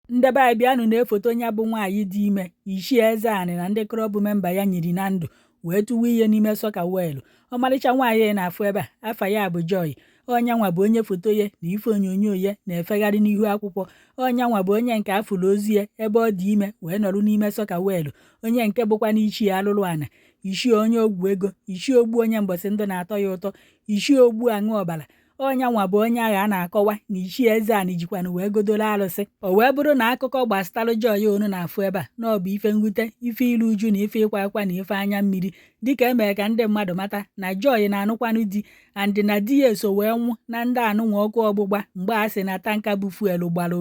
Ndị be anyị, bịanụ na-efoto ya bụ nwaanyị dị ime Ichie Ezeani na ndị club member ya nyiri na ndụ wee tụwa ihe n'ime soakaway. Ọmarịcha nwaanyị na-afụ ebe a, afa ya bụ Joy. Ọnyanwa bụ onye foto ya na ife onyonyo ya na-efegharị n'ihu akwụkwọ. Ọnyanwa bụ onye nke afụrụ ozu ya ebe ọ dị ime wee nọrọ n'ime soakaway. Onye nke bụkwa na ichie alụrụ ana, ichie onye ogwu ego, ichie ogbu onye mbọsị ndụ na-atọ ya ụtọ, ichie ogbu aṅụ ọbara. Ọnyanwa bụ onye agha a na-akọwa na Ichie Ezeani jikwanụ wee godoro arụsị. O wee bụrụ na akụkọ gbasatalụ Joy unu na-afụ ebe a na ọ bụ ife mwute, ife iru uju na ife ịkwa akwa na ife anya mmiri, dịka e mere ka ndị mmadụ mata na Joy na-anụkwanụ di and na di ya eso wee nwụ na ndị anụnwa ọkụ ọgbụgba mgbe a sị na tanker bu fuel gbara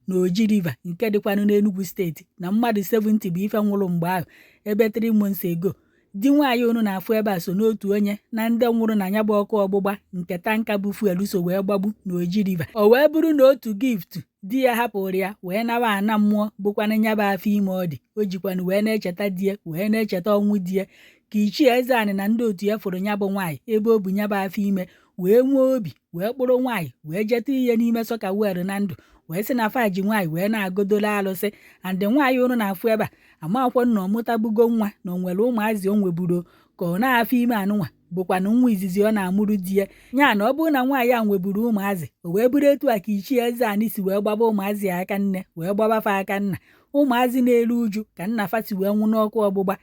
n'Oji River nke dịkwanụ n'Enugu Steeti, na mmadụ 70 bụ ife nwụrụ mgbe ahụ ebe 3 months ago. Di nwaanyị unu na-afụ ebe a so n'otu onye na ndị nwụrụ na ya bụ ọkụ ọgbụgba nke tanker bu fuel so wee gbagbu n'Oji River. O wee bụrụ na otu gift di ya hapụrụ ya wee nawa ana mmụọ bụkwanụ ya bụ afọ ime ọ dị, o jikwanụ wee na-echeta di ya, wee na-echeta ọnwụ di ya, ka Ichie Ezeani na ndị otu ya fụrụ ya bụ nwaanyị ebe o bu ya bụ afọ ime, wee nwee obi wee kpụrụ nwaanyị wee jeta ihe n'ime soakaway na ndụ, wee sị na fa ji nwaanyị wee na-agodolo alụsị. And nwaanyị unu na-afụ ebe a, amakwọ na ọ mụtabugo nwa, na o nwere ụmụazị o nweburo, ka ọ na-afọ ime anụnwa bụkwanụ nwa izizi ọ na-amụrụ di ya. Ya na ọ bụrụ na nwaanyị a nweburu ụmụazị, o wee bụrụ etu a ka Ichie Ezeani si wee gbaba ụmụazị ya aka nne, wee gbaba fa aka nna. Ụmụazị na-eru uju ka nna fa si wee nwụ n'ọkụ ọgbụgba.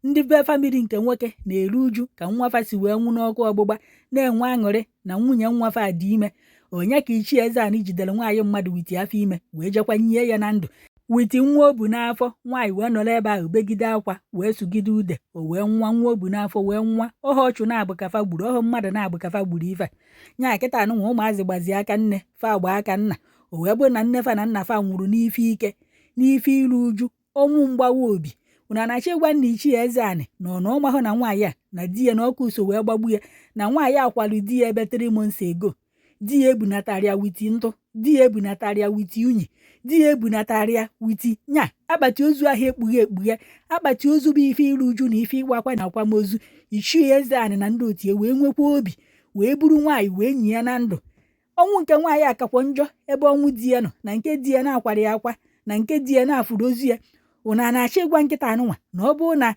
Ndị be family nke nwoke na-eru uju ka nwa fa si wee nwụ n'ọkụ ọgbụgba, na-enwe aṅụrị na nwunye nwa fa dị ime. Onye ka Ichie Ezeani jidere nwaanyị mmadụ with afọ ime wee jekwa nyie ya na ndụ with nwa o bu n'afọ? Nwaanyị wee nọrọ ebe ahụ begide akwa, wee sụgide ude, o wee nwa nwa o bu n'afọ wee nwa ọha ọchụ na-abụ kafa gburu ọhụ mmadụ na-abụ kafa gburu. Ife nya kịta anụnwa, ụmụazị gbazie aka nne fa, gba aka nna. O wee bụrụ na nne fa na nna fa nwụrụ n'ife ike, n'ife iru uju, ọnwụ mgbawa obi. Unu na-achọ ịgwa nna Ichie Ezeani na ọ na ọmahụ na nwaanyị a na di ya na ọkụ so wee gbagbu ya, na nwaanyị a kwalụ di ya ebe 3 months ago, di ya ebunatara ya with ntụ, di ya ebunatara ya with unyi, di ya ebunatara ya with nya akpati ozu ahụ ekpughe ekpughe, akpati ozu bụ ife iru uju na ife ịkwa akwa na akwamozu. Ichie Ezeani na ndị otu ya wee nwekwa obi wee buru nwaanyị wee nyi ya na ndụ. Ọnwụ nke nwaanyị akakwa njọ ebe ọnwụ di ya nọ, na nke di ya na-akwara ya akwa, na nke di ya na-afụrụ ozu ya. Unu a na-achọ ịgwa nkịta anụnwa na ọ bụrụ na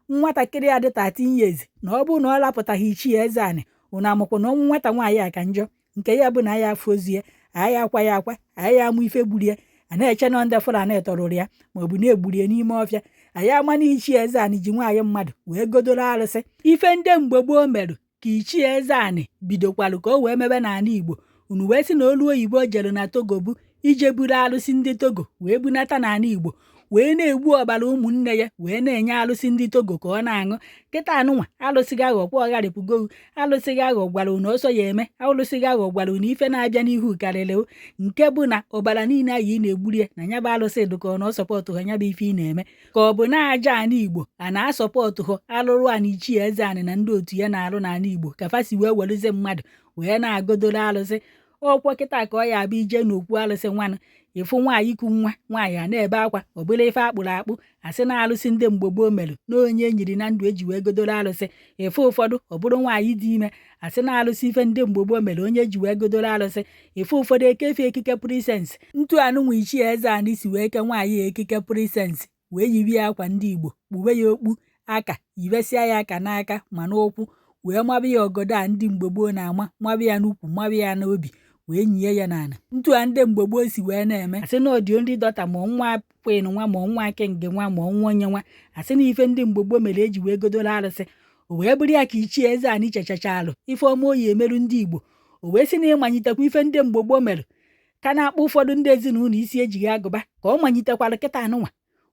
nwatakịrị a dị 13 years, na ọ bụrụ na ọ lapụtaghị Ichie Ezeani, unu amakwa na ọnwụ nwata nwaanyị a ka njọ? Nke ya bụ na ya afụ ozu ya, anyị akwa ya akwa, anyị amụ ife gburu ya, a na-eche na ndị Fulani tọrụrụ ya maọbụ na-egburu ya n'ime ọfịa. Anyị ama na Ichie Ezeani ji nwaanyị mmadụ wee godoro arụsị. Ife ndị mgbe gboo merụ ka Ichie Ezeani bidokwalụ ka o wee mebe n'ala Igbo. Unu wee sị na olu oyibo jere na Togo bụ ije buru alụsị ndị Togo wee bunata n'ala Igbo, wee na-egbu ọbara ụmụnne ya wee na-enye alụsị ndị Togo ka ọ na-aṅụ. Kịta anụnwa, alụsị gị aghọkwa ọgharịpụgo, alụsị gị aghọ gwara unu ọsọ ya eme, alụsị gị aghọ gwara unu ife na-abịa n'ihu karịrị, nke bụ na ọbara niile ahụ ị na-egburi ya na ya bụ alụsị dụka ọ na ọ support ha ya bụ ife ị na-eme, ka ọ bụ na aja ana Igbo a na-asupport ha alụrụ ana Ichie Ezeani na ndị otu ya na-arụ n'ala Igbo, ka fa si wee weluzie mmadụ wee na-agodoro alụsị. Ọkwọ kịta ka ọ ya abụ ije n'okwu alụsị nwanụ, ịfụ nwaanyị ku nwa nwaanyị a na-ebe akwa, ọ bụla ife akpụrụ akpụ, asị na alụsị ndị mgbe gboo merụ na onye enyiri na ndụ eji wee godoro alụsị. Ịfụ ụfọdụ, ọ bụrụ nwaanyị dị ime, asị na alụsị ife ndị mgbe gboo mere onye eji wee godoro alụsị. Ịfụ ụfọdụ ekefe ekike princess ntu anụnwa Ichie Ezeani si wee ke nwaanyị ekike princess, wee yiwe ya akwa ndị Igbo, kpuwe ya okpu aka, yiwesịa ya aka n'aka ma n'ụkwụ, wee maba ya ọgọdọ a ndị mgbe gboo na-ama, maba ya n'ukwu, maba ya n'obi, wee nyie ya n'ala ntu a ndị mgbe gboo si wee na-eme. Asị na ọdị ndị dọta ma nwa queen nwa, ma nwa king nwa, ma nwa onye nwa, asị na ife ndị mgbe gboo mere eji wee godoro arụsị. O wee bụrụ ya ka Ichie Ezeani chechachalụ ife ọma oyi emerụ ndị Igbo, o wee sị na ịmanyitekwa ife ndị mgbe gboo mere ka na-akpọ ụfọdụ ndị ezinụlọ isi ejighị agụba, ka ọ manyitekwara kịta anụnwa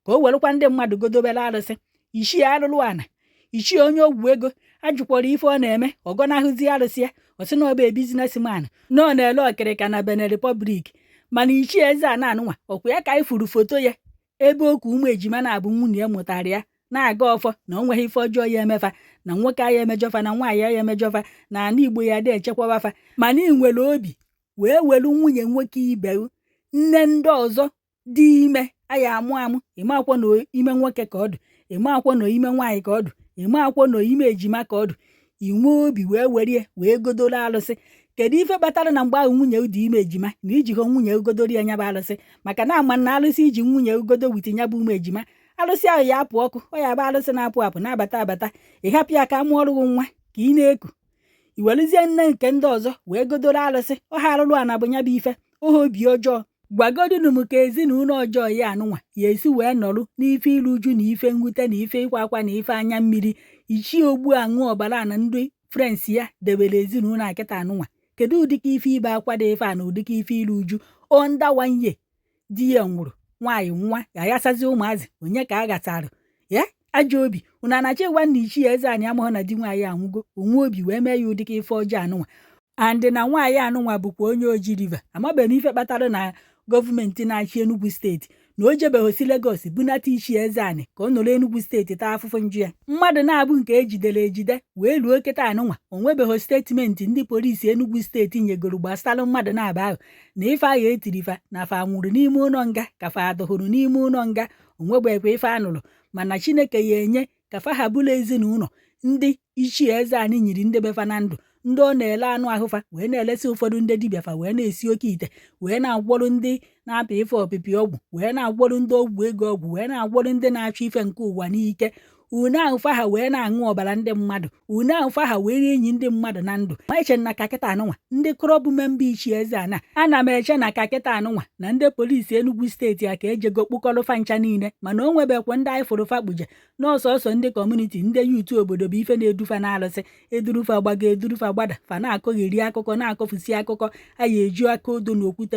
ka o werekwa ndị mmadụ godobere arụsị. Ichie alụrụ ana, ichie onye ogwu ego, ajụkwara ife ọ na-eme, ọ gọnahụzi arụsị ya. Ọ sị na ọ bụ businessman, na ọ na-ele ọkịrịka na Benin Republic. Mana Ichie Ezeani anụnwa, ọkwa ya ka anyị furu foto ya ebe oku ụmụ ejima na-abụ nwunye ya mụtara ya na-aga ọfọ na o nweghị ife ọjọọ ya emefa, na nwoke aya emejọfa, na nwaanyị ya emejọfa, na ala Igbo ya dị echekwabafa. Mana ị nwere obi wee welu nwunye nwoke ibe, nne ndị ọzọ dị ime aya amụ amụ, ịmakwọ na ime nwoke ka ọ dụ, ịmakwọ na ime nwaanyị ka ọ dụ, ịmakwọ na ime ejima ka ọ dụ, inwe obi wee werie wee godoro alụsị. Kedu ife kpatara na mgbe ahụ nwunye dị ime ejima na ijikọ nwunye ugodori ya nyabụ alụsị? Maka na ama na alụsị iji nwunye ugodo with ya bụ ụmụ ejima, alụsị ahụ ya apụ ọkụ, ọ ya bụ alụsị na-apụ apụ na-abata abata. Ị hapụ ya ka a mụọrụ gị nwa ka ị na-eku, iweluzie nne nke ndị ọzọ wee godoro alụsị ọha arụrụ a na bụ nya bụ ife ohe obi ọjọọ. Gwagodunu m ka ezinụlọ ọjọọ ya anụnwa ya esi wee nọrụ n'ife iru uju na ife mwute na ife ịkwa akwa na ife anya mmiri ichie ogbu aṅụ ọbara na ndị friends ya debere ezinụlọ a kịta anụnwa. Kedu ụdịka ife ibe akwa dị ife a na ụdịka ife iru uju? Under one year di ya nwụrụ, nwaanyị nwa ga-aghasazi ụmụazị, onye ka a ghasara ya? Ajọ obi unu anachi ịgwa nna ichie eze anyị amaghọ na di nwaanyị anwụgo onwe obi wee mee ya ụdịka ife ọjọọ anụnwa. And na nwaanyị anụnwa bụkwa onye Oji River. Amabeghị m ife kpatara na gọọmenti na-achị Enugu Steeti na o jebeghị si Lagos bunata ichie eze anị ka ọ nọrọ Enugu Steeti taa afụfụ njụ ya. Mmadụ na-abụ nke ejidere ejide wee luo kịta anụnwa, o nwebeghị statement ndị polisi Enugu Steeti nyegoro gbasara mmadụ na-aba ahụ na ife ahụ etiri fa na fa nwụrụ n'ime ụlọ nga ka fa adụhụrụ n'ime ụlọ nga. Onwebeghịkwa ife anụrụ, mana Chineke ya enye ka fa ha bụrụ ezinụlọ ndị ichie eze anyị nyiri ndị befa na ndụ, ndị ọ na-ele anụ ahụfa wee na-elesi ụfọdụ ndị dibịa fa wee na-esi oke ite, wee na-agwọrụ ndị na-apị ife ọpịpị ọgwụ, wee na-agwọrụ ndị ọgwụ ego ọgwụ, wee na-agwọrụ ndị na-achọ ife nke ụwa n'ike une ahụfa ha, wee na-aṅụ ọbara ndị mmadụ une ahụfa ha, wee na-enyi ndị mmadụ na ndụ. Ma eche na ka kịta anụnwa ndị club member ichie eze ana, ana m eche na ka kịta anụnwa na ndị polisi Enugu Steeti a ka ejego kpụkọrọ fa ncha niile, mana o nwebekwa ndị anyị fụrụ fa kpuje n'ọsọsọ. Ndị community, ndị youth obodo bụ ife na-edufa n'alụsị, edurufa gbago, edurufa gbada, fa na-akọgheri akụkọ, na-akọfusi akụkọ a ya eju aka odo na okwute.